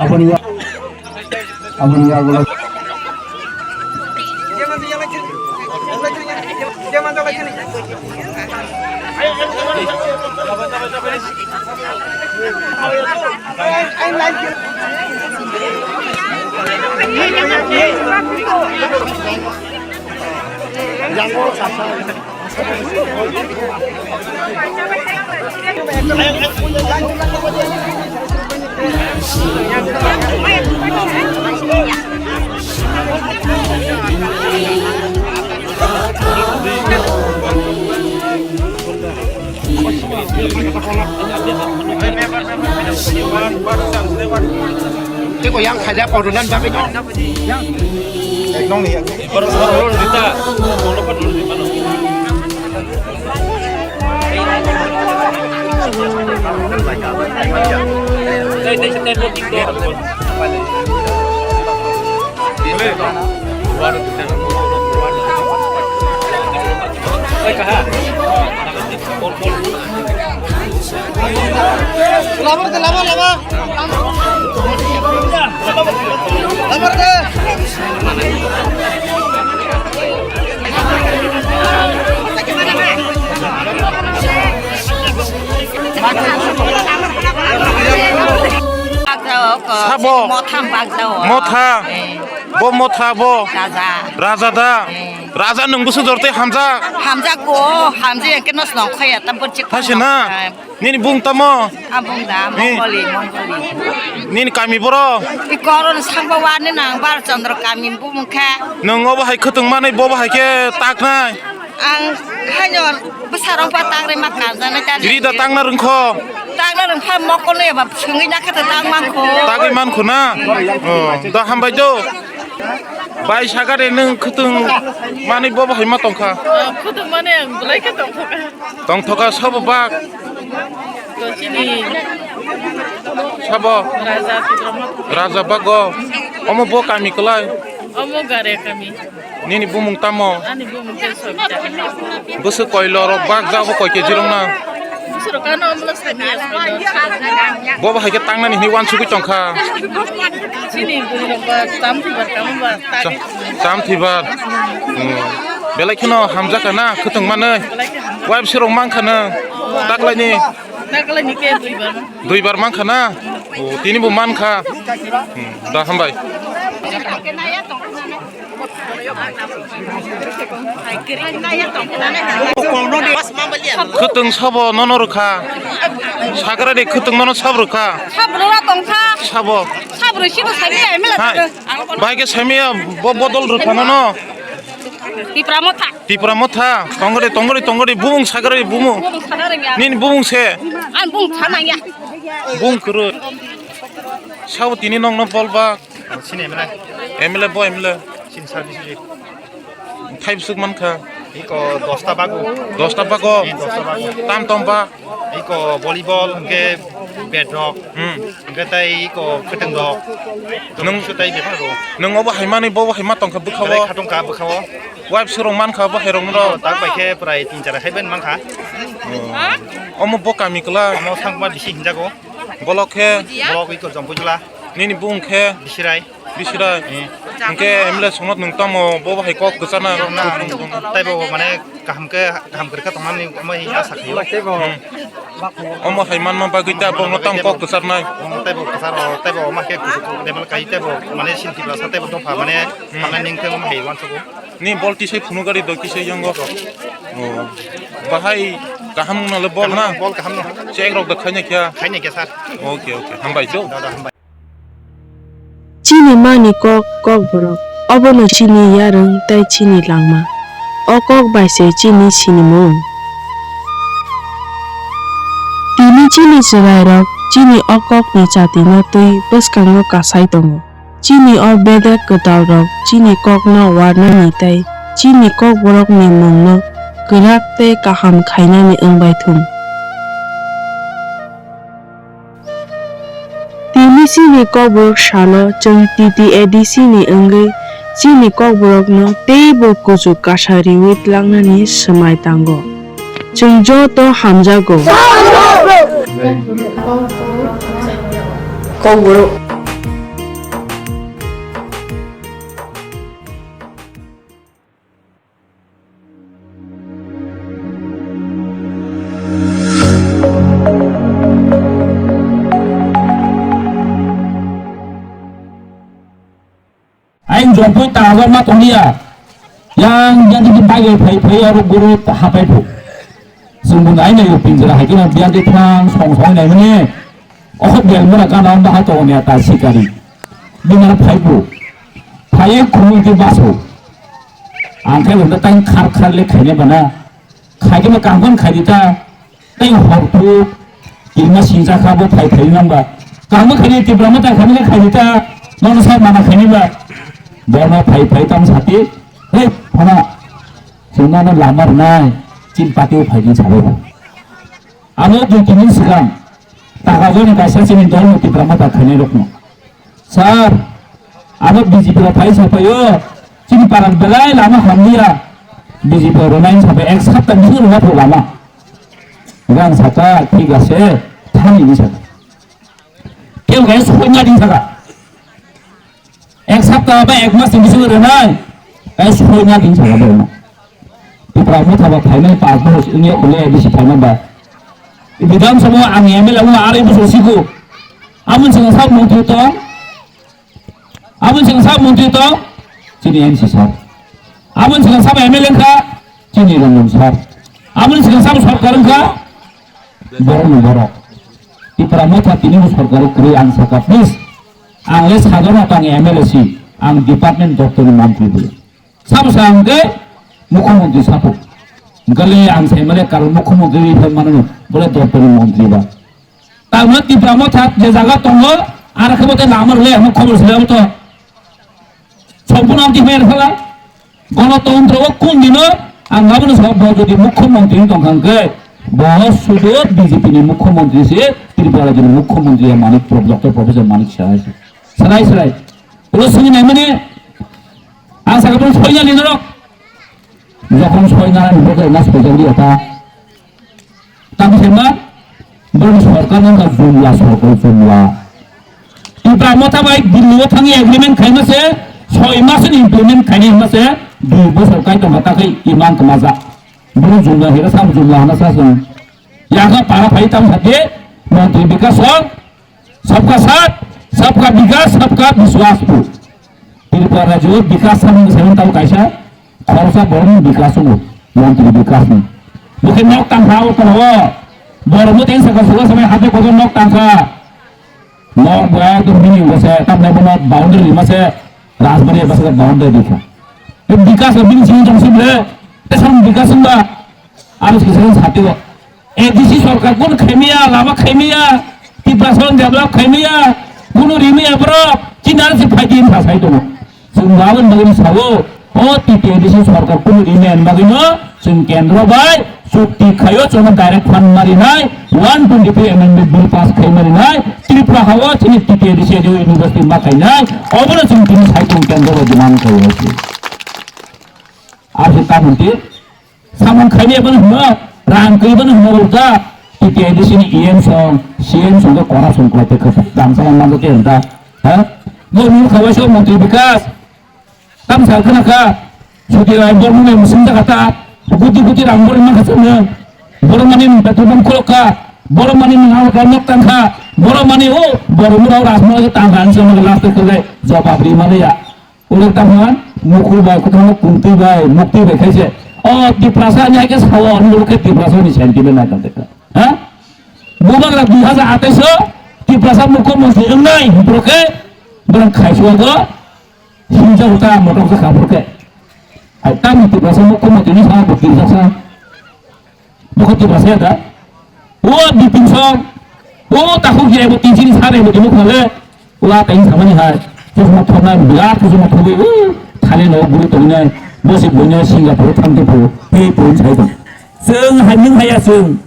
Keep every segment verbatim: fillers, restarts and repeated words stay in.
Aboni ya, aboni ya, aboni. Tei ko yang khaja korunan bagwi no. Yang. Ekdom ni. Baru baru dita. Kono pa dulu di mana? Tei tei tei. Sabo. Motham bagjao. Motha. Eh. Bo motha bo. Raja. Raja da. Eh. Raja nwng bwswk jor tei hamjak. Hamjak ko, hamjak ya keno snong khaya ta borchik. Thaise na? Eh. Nini bung tamo? Abung da, eh. Mongoli, Mongoli. Nini kami boro? I koron sangba wani nang Bar Chandra kami bumung kha. Nwng obo hai khwtwng manwi bobo hai khe taknai? Ang haino bwsarok ba tangri ma kanjanai ta. Rida tangna rwngkho? Tangna rwngkha mokol no eba swngwi na khe ta tang mankho. Tagwi mankho na? Oh, da hambai do. Bai sagare nwng khwtwng manwi bobo hai ma tongkha? Ah, khwtwng mani ang belai khe tongthokha. Tongthokha sabo bak? To chini sabo? Raja Tiprama. Raja bago? Omo bo kami kwlai? Omo Gare kami. Nini bumung tamo? Ani bumung khe Sobita. Bwswk koi lorok bak jago koi keji rok na? Bwswk rok ano omo sani ya soi lorok. Bobo hai khe tangnani hinwi wansugwi tongkha. Chini bwrwi rok ba cham thwibar tamo ba tagwi. Cha-, cham thwibar. Hmm. Belai kheno hamjakha na khwtwng manwi. Belai khe hamjak. Wife sirok mankha na. Taklaini. Taklaini khe duibar. Duibar mankha na? O, tini bo mankha. Hmm, da hambai. Khwtwng sabo nono rwkha. Sagra de khwtwng nono sab rwkha. Sab rwra tongkha. Sabo. Sab rwi sibo sami ya emela. Hai. Bai khe sami ya bo bodol rwkha nono. Tipra motha. Tipra motha. Tongori, tongori, tongori. Bumung sagra de bumung. Bumung sagra rengya. Nini bumung se. An bumung sana ya. Bumung kuru. Sabo tini nong no bol ba. Sini M L A. M L A bo M L A. Sini service ji. Thai bwswk mankha. Iko dosta bago. Dosta bago. Eh, dosta bago. Tam tom ba. Iko volleyball, hwnkhe bat rok. Hmm. Hwnkhe tai iko khwtwng rok. Nwng, nwng obo hai manwi, bobo hai ma tongkha bwkha o. Belai kha tongkha bwkha o. Wife sirok mankha bo hai rok no. Tak bai khe prai tin char hai ben mankha. Oh. Omo bo kami kwlai. Omo Sangma bisi hinjago. Bolok khe. Bolok iko Jompui Jula. Nini bung khe. Bisirai. Bisirai. Eh. Hwnkhe M L A songnat nwng tamo bo hai kok kwchana. Taibo mane kaham khe, kaham kwrwkha tongmani omo hai asa khaio. Hmm. Omo hai manma bagwi ta bono tamo kok kwcharnai. Omo taibo kwcharo, taibo omo khe kuchuk level kai taibo mane sinti bwlasa taibo dopha mane hamnai ning khe omo hai uansukgo. Ni bol tisai phunukgari do kisa yango. Oh. Bahai kaham wngna le bol na? Bol kaham no. Check rok do khaina kya? Khaina kya sir. Okay, okay. Hambai do. Dada hambai. Chini mani kok, Kokborok, obono chini yarwng tei chini langma. O kok bai se chini sinimung. Tini chini chwrairok chini o kokni chatino twi bwskango kasai tongo. Chini o bedek kwtalrok chini kokno warnani tei chini Kokborokni mungno kwrak tei kaham khainani wngbai thung. Tini chini Kokborok salo chwng T T A D C ni wngwi chini Kokborokno teibo kuchuk kasa riwi tlangnani swmai tango. Chwng joto hamjago. Kokborok. Jongpui tajakma tongya. Yang yang di bai phai phai aro guru hapai phu. Sungbu nai nai pinjra hai kino biya de thang song song nai mani. Oh biya mura kana anda ha to ne ta sikari. Di mana phai phu. Phai khumui di baso. Ang khe wanda tang khar khar le khaine bana. Khaikhe ma kaham khai di ta, tei hor phuru kirima singcha kha bo phai phai nang ba. Kaham khai di Tipra Motha khai khai di ta, nono sa mana khai ni ba. Bono phai phai tam sati, hei, phana, chwng nono lama rwnai, chin pati o phai di sabai ba. Amo dui tin din swkang, taka joni kaisa chini dol no Tipra Motha khainai rokno. Sir, abo B J P rok phai sapaio, chini paran belai lama hamliya. B J P rok nai sapai ek sapta bisingo rwna pho lama. Gang saka, thik ase, thani ni saka. Keu gai soi na din saka. Ek sapta ba ek mas ni bisingo rwnai, eh, soi na din saka borno. Tipra Motha ba phainai pas bohor wngya khole bisi phainai ba. Bidhan Sabha ang M L A wngma arai bosor sigo. Amon sing sab montri tong, amon sing sab montri tong, chini M C sir. Amon sing sab M L A wngkha, chini Ranjan sir. Amon sing sab sorkar wngkha, borok ni borok. Tipra Motha tini bo sorkar kwrwi ang saka, please. Ang le sadharno tang M L A si, ang department doptor ni montri bo. Sabo sa ang ke mukhyamantri sapo. Gale ang sai male karon mukhyamantri ri phai mano, bole doptor ni montri ba. Tamo Tipra Motha je jaga tongo, ara khabo te lamar le ang khobor sila to. Sompun ang ti mer khala. Gonotontro o kun dino ang abono sa bo jodi mukhyamantri tong kha hwnkhe bo sudu B J P ni mukhyamantri se Tripura rajyoni mukhyamantri ya Manik Pro-, Doctor Professor Manik Saha se. Srai srai. Ulo sini nai mani ang saka pun soina ni norok. Jokhon soina ni bodo na sojak liya ta. Tamo se ma, borok sorkar no wngkha jumla sorkar jumla. Tipra Motha bai Delhi o thangwi agreement khaima se, soi mas ni implement khaini hwnma se, dui bosor kai tongkha ta khai imang kwmajak. Borok jumla hira sam jumla hwnna sa song. Yakha para phai tam sate, montri bikas song, sabka saath, sabka bikas, sabka biswas pu. Tripura rajyo bikas samung seven tau kaisa, khoroksa borokni bikas wngo, montri bikasni. Bokhe nok tangkha o tola o, borokno tei saka suga samai hate kotor nok tangkha. Nok bo ekdom bini wngkha se, tamni bono boundary rima se, Rajbari basa boundary rikha. Bikas no bini sini tongsi ble, tei samung bikas wngba, aro se saka sati o. A D C sorkar kun khaimiya, lama khaimiya, Tiprasa develop khaimiya, kunu rimiya borok, chini aro se phaidi wngkha sai tongo. Chwng aboni bagwi sao, o T T A D C sorkar kunu rimiya bagwino chwng kendro bai chukti khaio, chwngno direct fund marinai, one twenty three amendment bill pass khai marinai, Tripura hao chini T T A D C university ma khainai, obono chwng tini sai tongo kendro bai demand khaio. Aro se tamoni Samung khaini abo hwnma, rang kwi bano hwnma bo ta, T T I D C ni E M song, C M song khe corruption khlai tei khe, damsa man manjak khe ta, ha? Bo nung khabai so montri bikas, tam sal khna kha, Sudi Rai Bormung ni musung jaga ta, guti guti rang borok man kha chwng, borok mani beton bom khulok kha, borok mani nang kha nok tang kha, borok mani o, borok mura rajmura tang kha, ang se last khe jobab ri maliya. Ulo tamo mukhul bai, kwthangma kumtwi bai, muktwi bai khaise. O Tiprasa ni hai khe sao, ani ulo khe Tiprasa ni sentiment nai tong kha. Ha? Bubagra dui hajar atais o Tiprasa mukhyamantri wngnai, borok khe borok khaisua go hinjak ta motok sa kha borok khe. Hai tamo Tiprasa mukhyamantri ni sa bo Tiprasa. Bokol Tiprasa ya da? O Bipin Song, o takhuk je bo tin sini sare bo dimo khale, o a teng samani hai, kusuma thomna, birat kusuma thobi, o thale no buru tongnai, bosi bonya Singapore thang tu phu, he phu sai tong. Seng hai ning hai ya seng.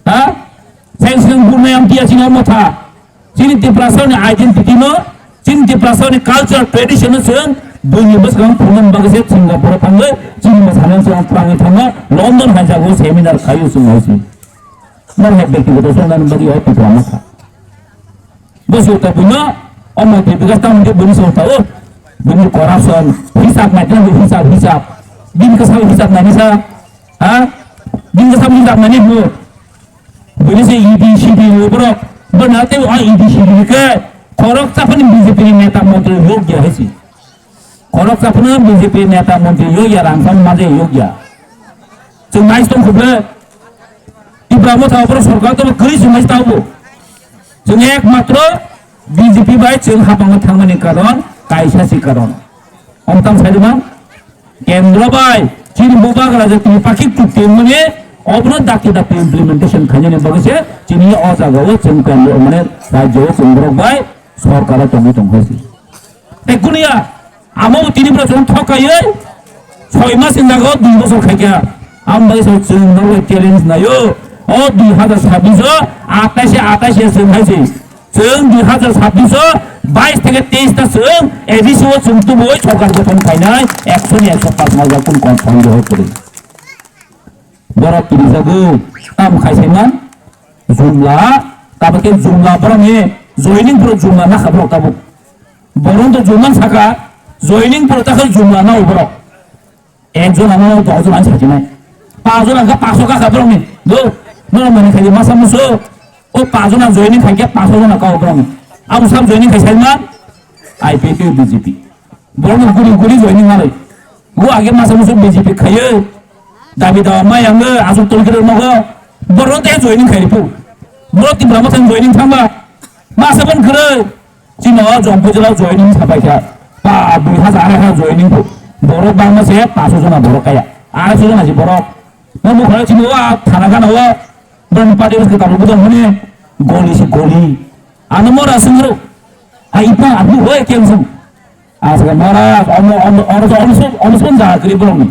Ha? Seng seng bunai am dia sing mo tha. Chini Tiprasa ni identity no, chini Tiprasa ni culture tradition no chwng buini bwskang phunukna bagwi se Singapore thangwi chini mwsana chwng twlangwi thangma London hai jago seminar khaio chwng hai se. Nang hai byaktigoto swngnani bagwi o Tipra Motha. Bo sota buino o montri bikas tamo de buini sota o. Buini corruption hisab nai tang hisab hisab. Bini kasa hisab nai sa. Ha? Bini kasa hisab nai bu. Bini se E D C D ni borok, bo na tei o E D C D ni khe khorok chaphani B J P ni neta montri rok ya hai si. Borok chaphano B J P neta montri yokya, rang sam maje yokya. Chwng nais tong khuble. Tipra Motha oborok sorkar to kwrwi chwng nais tabo. Chwng ekmatro B J P bai chwng hapangma thangmani karon kaisa si karon. Omtam saidima kendro bai chini bubagra je tini pakik tukti wngmani obono dakti dakti implementation khainani bagwi se chini o jagao chwng kendro mane rajyo chwng borok bai sorkaro tongwi tongkha si. Tei kuniya, amo tini bwrwi chwng thok kaiwi, soi mas ni jaga o dui bosor khaikha. Ang bai sai chwng no challenge naio. O dui hazar sabbish o atais atais ya chwng hai se. Chwng dui hazar sabbish o bais theke teis ta chwng A D C o chwng tubui sorkar gothon khainai ekso ni ekso pas ma ja kun kon thong de hoi kwrwi. Borok tini jago tam khai saiman jumla, tabuk khe jumla borok ni joining borok jumla na kha borok tabuk. Borok to jumla saka joining borok ta khe jumla na borok. Ekjon ano doh jon ang sajinai. Pachjon ang kha paso kha borok ni. Do, no mani khai masa muso. O pachjon ang joining khai khe paso jon ka borok ni. Abo sam joining khai saiman I P F T B J P. Borok no guri guri joining malai. Bo age masa musu B J P khayo. Dabi dawa mai ang asuk tol kire nogo. Borok te joining khai pu. Borok Tipra Motha joining thangba. Masa ban kire. Chino jompo jela joining sabai kha. Pa dui hazar arai ha joining pu. Borok bangma se paso jona borok kaya. Arai jona si borok. Mo mo khara chino wa thana kana wa. Borok party bus ke tabu budam hone. Goli si goli. Ano mora sungro. Ai pa abu hoi kemsung. Aswk mora omo omo omo omo omo omo jaga kiri borokni.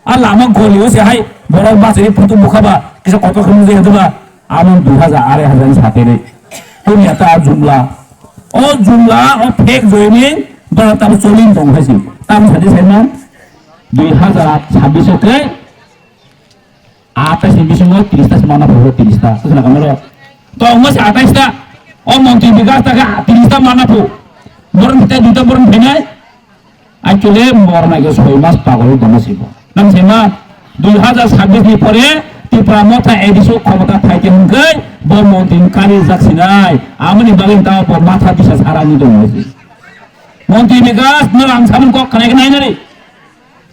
A lama goli o se hai borok bachari photo bukha ba kisa kotor khum je hadu ba amo dui hazar arai hazar ni sate re. Tumi ata jumla. O jumla o fake joining bara tam solin tong hai si. Tam sadi sai man dui hazar sabbish o khe Atais ni bisingo tris ta se mana phuo, tris ta. Swkna kamaro. Tongma se atais ta. O montri bikas ta khe tris ta mana phuo. Borok ni ta duita borok ni phainai. Actually borok nai khe soi mas pagol tongma se bo. Nang se ma dui hazar sabbish ni pore Tipra Motha A D C o khomota phai khe hwnkhe bo montri ni kari jak sinai. Amoni bagwi ta bo matha bisa sarani tongma se. Montri bikas no ang samung kok khanai khe nai nari.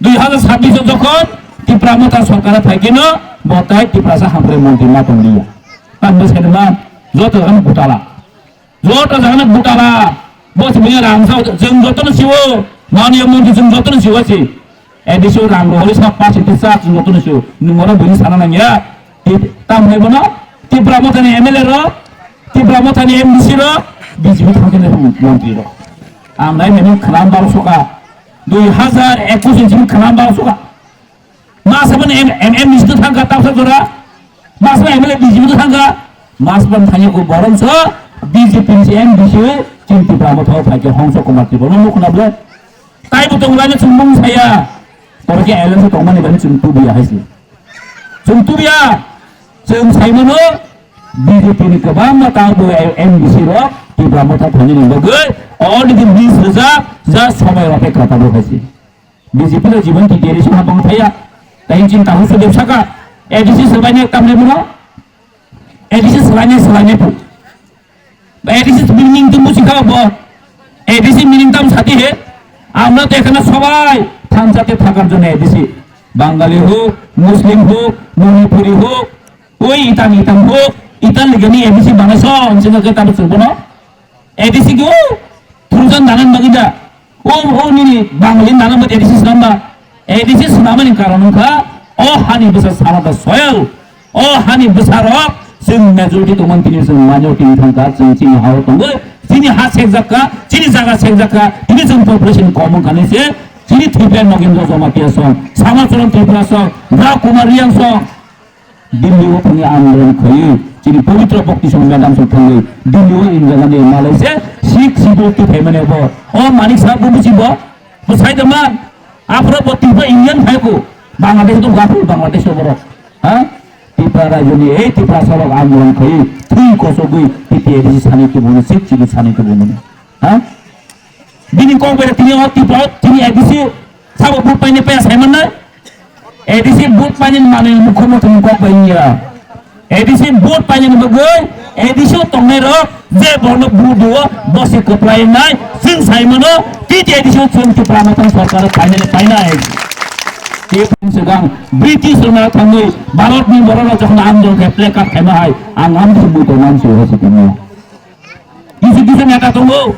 Dui hazar sabbish o jokhon Tipra Motha sorkar phai khe no bo tai Tiprasa hamkrai montri ma tong liya. Ang bwsai ma joto jagano gutala. Joto jagano gutala. Bo se buya rang sao, chwng joto no siwo. Maniya montri chwng joto no siwo si. A D C o rang rohori sa pass iti sa chwng joto no siwo. Nwng oro buini sana nangya. Tip-, tam hai bono Tipra Motha ni M L A rok, Tipra Motha ni M D C rok, B J P thang khe montri rok. Ang nai menu khwnam baro soka. Dui hazar ekush ni simi khwnam bang suka. Mas ban M M M ni situ thangka tamsa jora. Mas ban M L A B J P tu thangka. Mas ban thanya ko borom so B J P ni M D C chinti bramo thau phai ke Hongso Kumar Tripura no khna blo. Tai bo tong lani chumbung saya. Toro ke L M C tong mani bani chung tu biya haisi. Chung tu biya. Chung sai mano B J P ni kwbangma ta bo M D C rok Tipra Motha thani ni bagwi already bis rwjak ja somai rok khe kwtal rok haisi. B J P no jibon ki deri song habang thaya. Tahin chin tahu sudep saka. A D C swlainai tamle muno. A D C swlainai swlainai pu. A D C meaning to buji kha bo. A D C meaning tam sati he. আমরা তো এখানে সবাই থানচাতে থাকার জন্য এডিসি। বাঙালি হোক, মুসলিম হোক, মণিপুরি হোক, ওই ইতাম ইতাম হোক, ইতার লিগে নি এডিসি বানাইছ, অঞ্চল কে তার চলবো না। A D C ki o thurjan danan bagwi da. O, o nini Bangalin danan bagwi A D C swnamba. A D C swnamani karon wngkha o hani bwsa sana da soil. O hani bwsarok chwng majority tongmani tini chwng minority wng thangkha, chwng chini ha-o tongwi, chini ha sekjakha, chini jaga sekjakha, tini chwng population kom wngkha ni se, chini Tripura Nogendra Jamatia song, Samacharan Tripura song, Rao Kumar Reang song, Delhi o thangwi andolon khaiwi, chini Pabitra Bhakti Song madam song thangwi, Delhi o Indira Gandhi malai se, Sixth Schedule twi phaimani bo. O Manik Saha bo buji bo, bo sai da man, aphuru bo Tripura Indian phai ko, Bangladesh dong gaphuru Bangladesh o borok. Ha? Tripura rajyoni ei Tiprasa rok andolon khaiwi, thwi kosogwi, T T A D C sani tubumani, Sixth Schedule sani tubumani. Ha? Bini kok bai tini o Tripura, tini A D C sabo vote paine paya saiman na? A D C vote paine mani mukhyamantri ni kok bai ya. A D C vote paine ni bagwi A D C o tong Rok je bono budu o bosi kwplai nai, chwng sai mano, T T I D C o chwng Tipra Motha ni sorkar o finally painai. Tei phung swkang British rok na thangwi Bharat ni borok rok jokhon andolon khe play card khaima hai, ang ang thumwi tongmani se hai se tini. Kisu kisu neta tongo,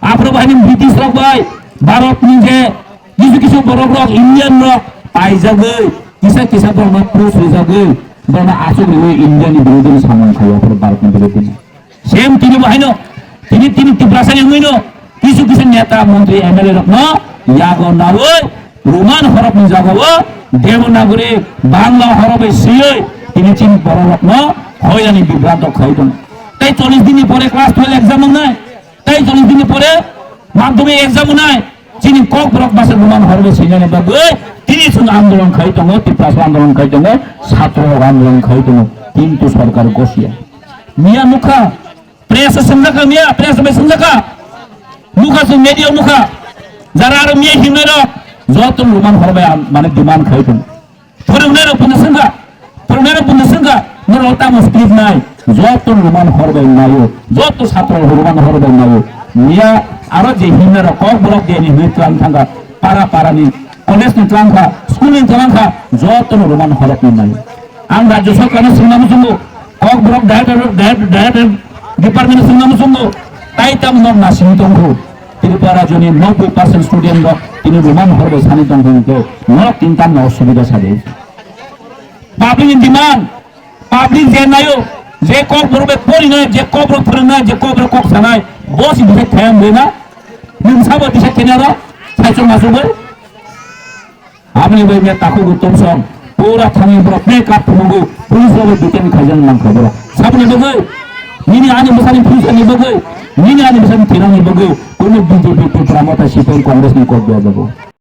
aphuru bahai ni British rok bai Bharat ni je kisu kisu borok rok Indian rok paijagwi, kisa kisa borok no post rijagwi, borok no aswk riwi India ni birodhi ni samung khaio, aphuru Bharat ni birodhi ni. Same tini bo haino, tini, tini Tiprasa ni wngwi no, kisu kisu neta, montri, M L A rok no yago nawi, Roman horop ni jaga o Devanagari, Bangla horop bai swiwi, tini chini borok rok no hoilani bibranto khai tongo. Tei chollish din ni pore class twelve exam wngnai, tei chollish din ni pore madhyamik exam wngnai, chini Kokborok basa Roman horop bai swinani bagwi, tini chwng andolon khai tongo, Tiprasa andolon khai tongo, satro rok andolon khai tongo, kintu sorkar gosia. Miya nukha, Press o swngjak kha miya, press bai swngjak kha. Nukha chwng media nukha. Jara aro miya himnai rok joto Roman horop bai ang mane demand khai tongo. Phwrwngnai rok buno swngkha, phwrwngnai rok buno swngkha, norok tamo script nai, joto Roman horop bai naio, joto satro Roman horop bai naio. Miya aro je himnai rok Kokborok de ni hwnwi tlang thangkha, para para ni, college ni tlang kha, school ni tlang kha, joto Roman horop ni naio. Ang rajya sorkar no swngna muchungo, Kokborok director, director, director department swngna muchungo, tai tam nok nasini tongkhu. Tripura rajyoni nobboi percent student rok tini Roman horop bai sani tongkhu hwnkhe norok tin tam no osubida sadi. Public ni demand, public je nayo, je Kokborok bai porinai, je Kokborok phwrwngnai, je Kokborok kok sanai, bo si bisai thayam bena, nwng sabo bisai thayna rok, saichung masugwi. Aboni bai me takhuk Uttom Song pura thangwi borok make up phunugwi police rok bai detain khaijak mankha borok. Saboni bagwi nini ani bwsani future ni bagwi, nini ani bwsani thwirang ni bagwi kunu B J P Tipra Motha C P M Congress ni kok biya jago.